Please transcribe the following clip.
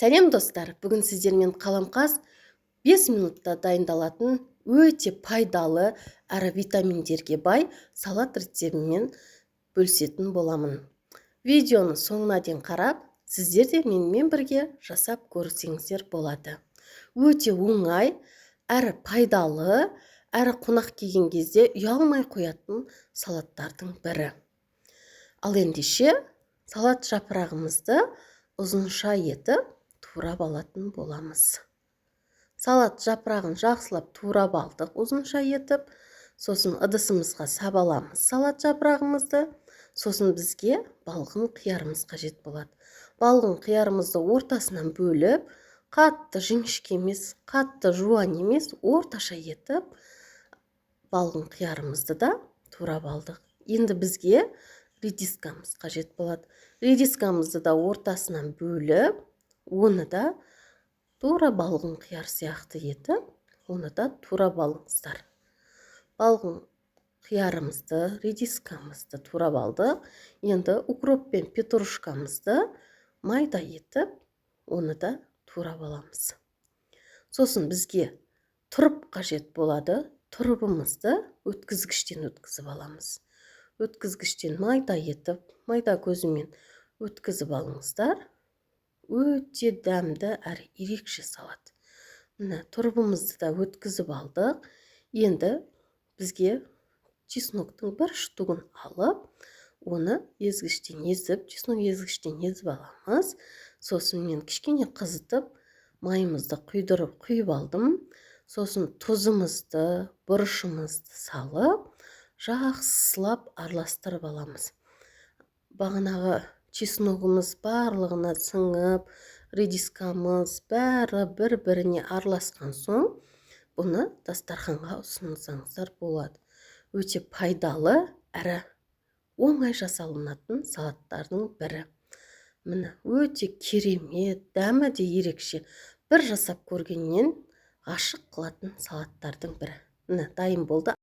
Сәлем, достар! Бүгін сіздермен қаламқас 5 минутта дайындалатын, өте пайдалы әрі витаминдерге бай салат рецептімен бөлісетін боламын. Видеоны соңына дейін қарап, сіздер де менімен бірге жасап көрсеңіздер болады. Өте оңай әрі пайдалы, әрі қонақ келген кезде ұялмай қоятын салаттардың бірі. Ал ендеше, салат жапырағымызды ұзынша етіп турап алатын боламыз. Салат жапырағын жақсылап турап алдық ұзынша етіп. Сосын ыдысымызға сап аламыз салат жапырағымызды. Сосын бізге балғын қиярымыз қажет болады. Балғын қиярымызды ортасынан бөліп, қатты жіңішке емес, қатты жуан емес, орташа етіп балғын қиярымызды да турап алдық. Енді бізге редискамыз қажет болады. Редискамызды да ортасынан бөліп, оны да тура балғын қияр сияқты етіп, оны да турап алыңыздар. Балғын қиярымызды, редискамызды турап алдық. Енді укроп пен петрушкамызды майда етіп, оны да турап аламыз. Сосын бізге тұрып қажет болады. Тұрыбымызды өткізгіштен өткізіп аламыз. Өткізгіштен майда етіп, майда көзімен өткізіп алыңыздар. Өте дәмді әрі ерекше салат. Міне, тұрыбымызды да өткізіп алдық. Енді бізге чесноктың бір штугін алып, оны езгіштен езіп, чеснок езгіштен езіп аламыз. Сосын мен кішкене қызытып, майымызды құйдырып, құйып алдым. Сосын тұзымызды, бұрышымызды салып, жақсылап араластырып аламыз. Бағанағы чесногымыз барлығына сіңіп, редискамыз, бәрі бір біріне араласқан соң, бұны дастарханға ұсынсаңыздар болады. Өте пайдалы әрі оңай жасалынатын салаттардың бірі. Міне, өте керемет, дәмі де ерекше, бір жасап көргеннен ғашық қылатын салаттардың бірі. Міне, дайын болды.